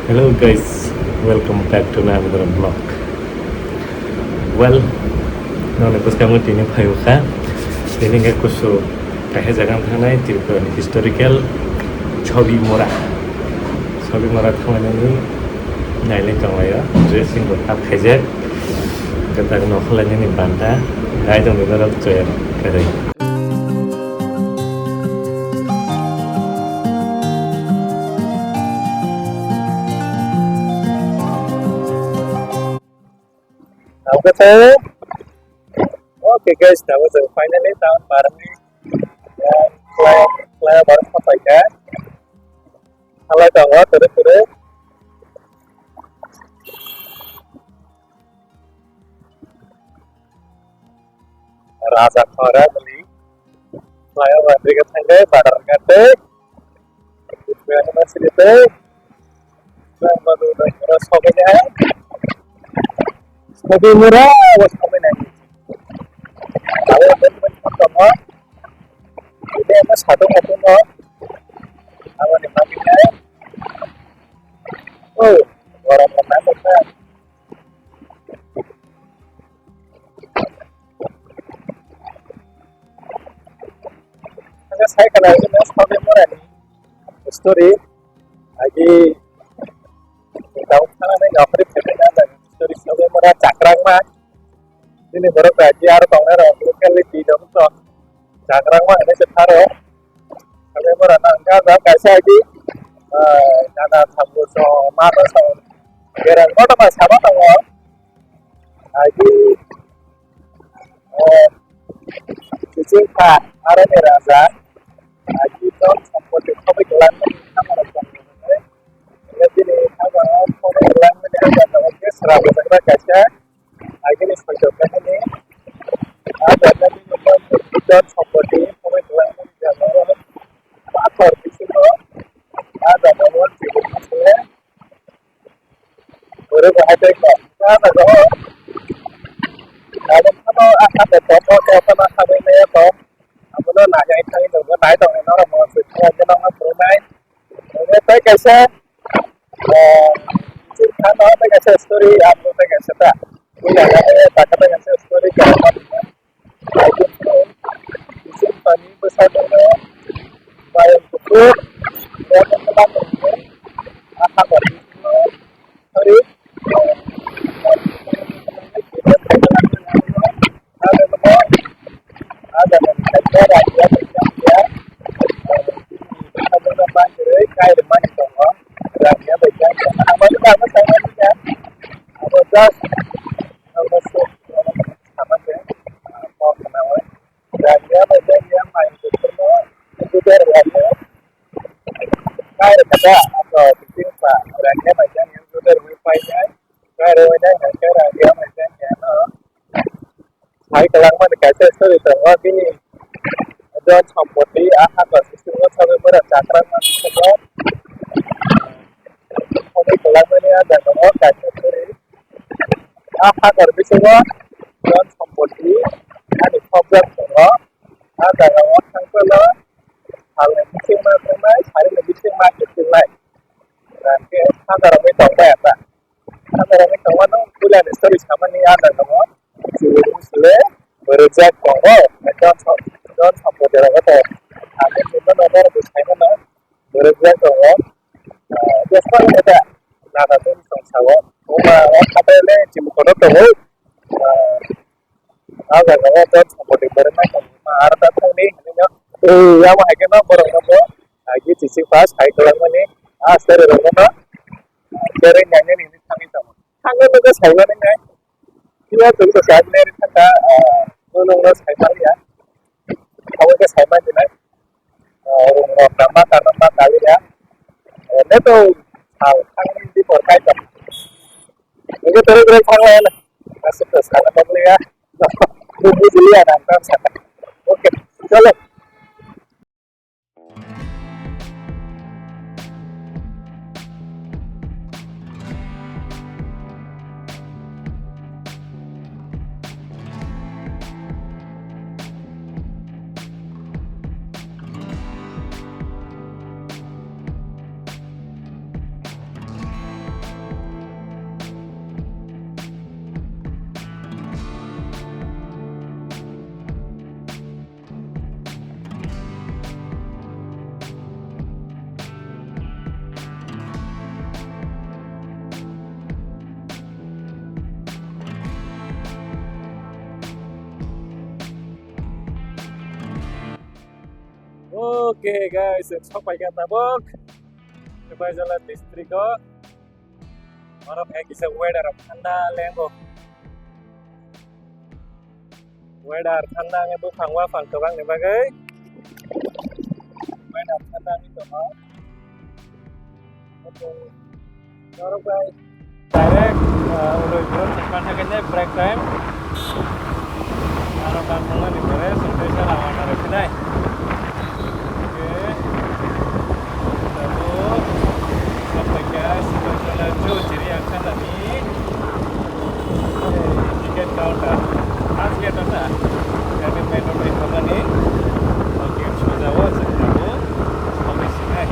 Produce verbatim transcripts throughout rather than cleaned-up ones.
Hello guys, welcome back to another vlog. Well, noni bwskango tini phaio kha. Tini khe kusu kaisa jaga thangnai Tripura ni historical Chobimura. Chobimura thanglainani nailai tonglaio. Dressing bo thap khaijak. Kwtal nokhorlainani banta. Dai tongwi norok choya kwrwi. Tabuk khe, okay guys, tabuk jwng finally town barwi, ah, fly, flyover sapai kha. Halai tongo, tere tere. Raja Khora bwlwi. Flyover dige thangwi badar wngkha tei. Buphang ma siri tei. Buphang ma dui dui mura sobai nai. Sobai mura o sobai nai. Abo abo tongo. Ide ma satung satung no. Aboni bagwi nai. Oh, borom ma nang kha. Hwnba sai khala hwnba Chobimura ni story agi tau thana nai nokri phai na story Chobimura chakrang ma. Nini borok agi aro tongnai rok locality dong to chakrang ma hwnwi se tharo. Chobimura nang ga ga kaisa agi nana thambo so ma ba so gerang koto ma sama tongo. Agi Chiching kha aroni raja, agi ton sompoti khoboi kwlangmani khamaro tongmani. Bini khamaro khoboi kwlangmani raja no khe sra bwsajak kaisa, agini soitok nani. A jagani ton sompoti khoboi kwlangmani jagao pathor bisingo a jagao twi se. Oro bo hai tei kok. Kha na go. Abo phano a kha tei kok, kok, kok, kok, kok, kok, kok. Abono nai, nai, thangwi tongo, nai tongni norok mo se khe, khe, norok phuru nai. Oro tei kaisa, eh, chini thangno tei kaisa story, abo tei kaisa ta. Bini abo tei kaisa story, kaisa. Bisingo pani bwsajwkno bayam kuphur, bayam kwbangma rwdi. Aha, sorry. Abo just, abo just, abo just, abo just, Rangya bai jangya mai kuthurno kuder rwkhe. Kai rwkha da, abo bising sa rangya bai jangya kuder rwui painai. Kai rwui nai hai khe rangya bai jangya no sai kwlangmani kaisa story tongo. Bini jon sompoti a hakor bisingo sabai mura chakra mani tongo. Sabai kwlangmani a jaga o kaisa story. A hakor bisingo jon sompoti ani khobjak tongo. A jaga o thangphano salni bisingma tongnai, salni bisingma kwchwlnai. Hwnkhe sadarogwi tongbai ata. Sadarogwi tongmano puilani story samani a jaga o chwlwi bwswlwi bwrwkjak tongo. Jon som-, jon sompoti rogo tongo. Ang khe chwngno norok bwsai mano. Bwrwkjak tongo. Ah, bwskango da nana tong tong sao. Oma o khato le chimukhono tongo. Ah, a jaga o jon sompoti bwrwknai tongo. Ma aro ta thangni hinwi no. Eh, amo hai khe no borok no bo agi chichi pass hai kwlangmani. Ah, sari rok no. Sari nangni hinwi thangwi tongo. Thangwi no sai mani nai. Phiya chwng to sai mani thangkha, ah, no nokno sai mani ya. Abo khe sai mani nai. Ah, rung rok rama ka rama ka liya. Eh, ne to sal thangni di por kai to. Nungkhe tere tere thang lai na. Asuk to sal na bang liya. Nungkhe jili ya nang tam saka. Okay, chalo. Okay guys, chwng sokpaikha tabuk Sipaijala district o. Oro hai kisa weather thanda lengo. Weather thanda ni buphang waphang kwbang ni bagwi weather thanda ni tongma. Norok bai direct, uh, Udaipur thangkha thangkhe break time. Aro kang thangmani pore songthaisa Rawang aro phinai. Okay. Tabuk, sampai guys, sampai sana jauh jadi yang sana ni. Ticket counter. As gate ada. Kami main road ni khamani. Gate soja o, chwng tabuk. Sampai sinai.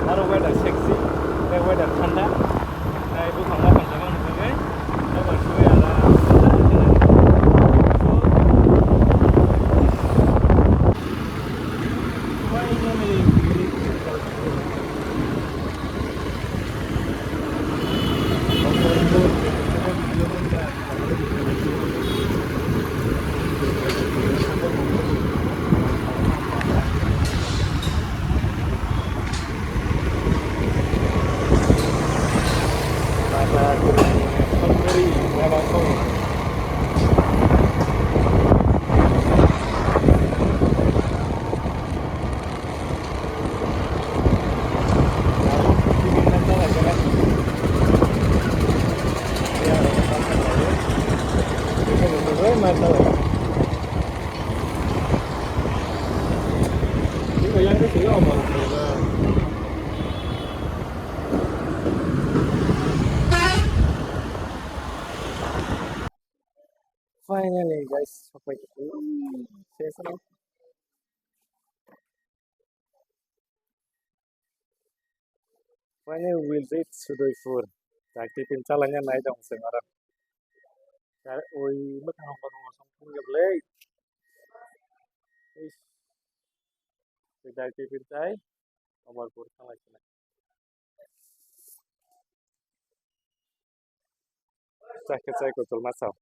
Oro weather sexy, tei weather thanda, tei buphang waphang tabang nukjaknai, tei bai sui ala. Finally, guys, sampai. Finally, we will reach Udaipur. Dak tiffin chalanya nai tong chwng oro. Ui, mwkhang rok song thung ya bwlai. Dak tiffin chai Amarpur thanglai sinai. Chakhe chai kotor ma sao.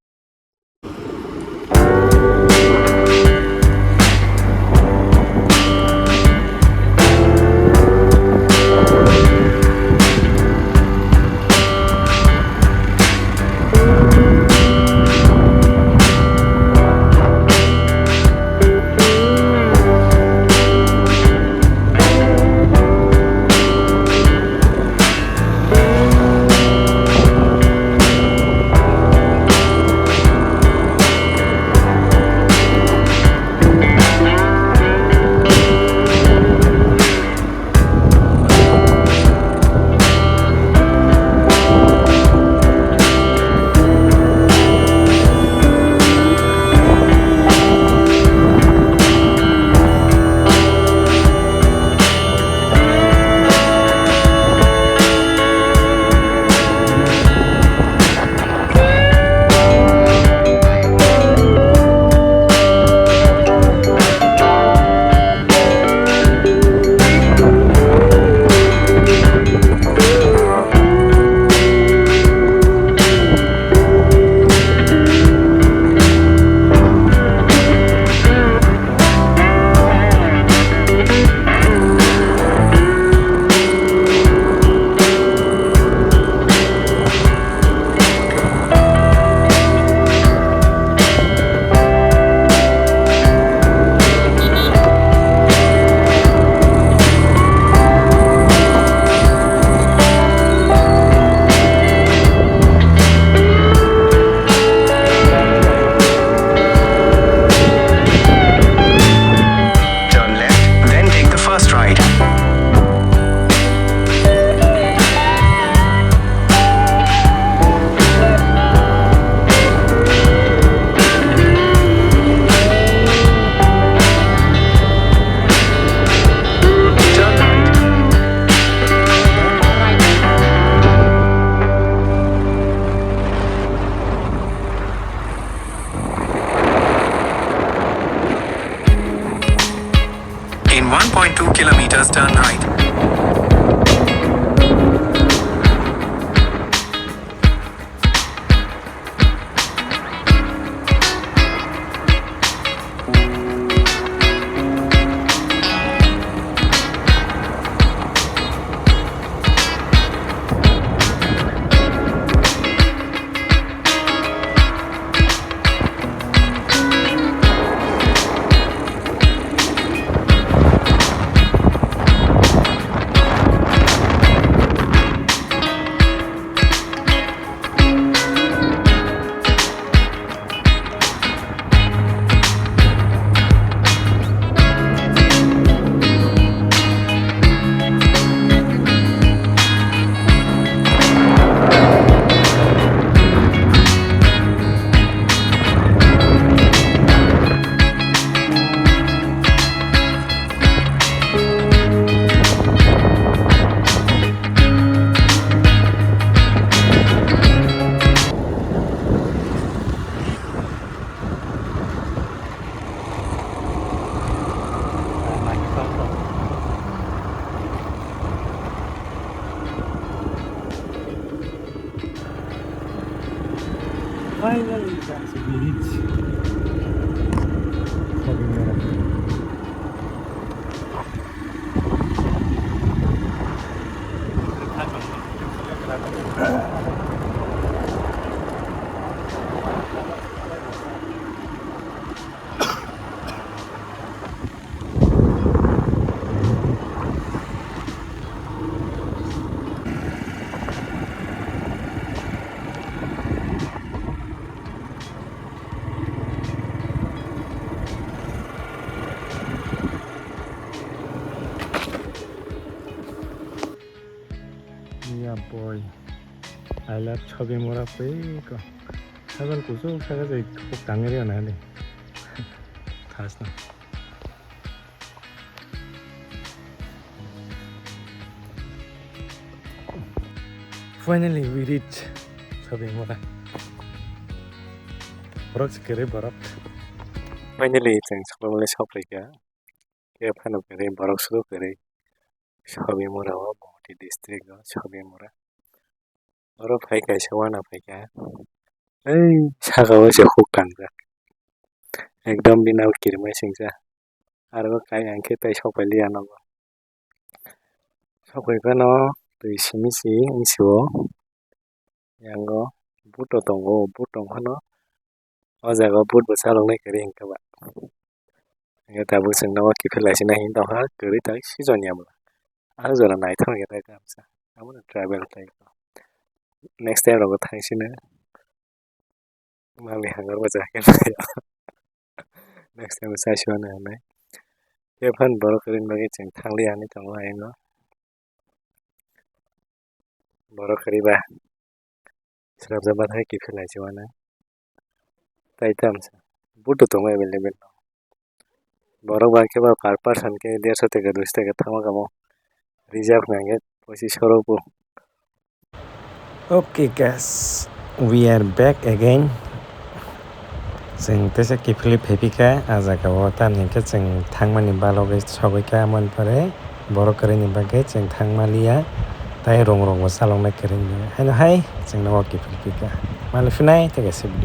Finally, guys, we reach Sabimora. Yeah, boy. I love Sabimora peko. Sagal kuchuk saka jai kok tangri ana hali. Thasna. Finally, we reach Sabimora. Borok se kwrwi borok. Finally, chwng Sabimora sokphaikha. Khe phano kwrwi borok se kwrwi. Sabimora o Bauti district o Sabimora. Oro phai kaisa uana phaikha. Ei saka o se huk kangjak. Ekdom bini kirmai singsa. Aro kai ang khe tai sokphailiya nogo. Sokphai phano twi simi si wngsi o. Yango buto tongo, buto tongphano o jaga o but bo chaloknai kwrwi hinkhe ba. Hinkhe tabuk chwng nogo kiphil laisina hin tongkha, kwrwi tak season ya bo. Ang jora naithok ya tak kamsa. Abono travel tai. Next time rogo thangsino. Mali hangar bo jakhe. Next time sa siwana hinai. Khe phan borok kwrwini bagwi chwng thangliya hinwi tongo ayang o. Borok kwrwi ba. Srapjak bathai kiphil lai siwana. Tai tamsa. Butu tongo available. Borok ba khe ba per person khe derso taka, duiso taka thangma kamo. Reserve hwnkhe pochis soro bo. Okay guys, we are back again. Chwng teisa kiphilwi phaipikha ah jaga o, tamni hwnkhe chwng thangmani balogwi sogwikha, amoni pore borok kwrwini bagwi chwng thangmaliya, tai rong rok bo chaloknai kwrwini bagwi. Haino hai chwngno o kiphilpikha. Mali phinai tei kaisa video.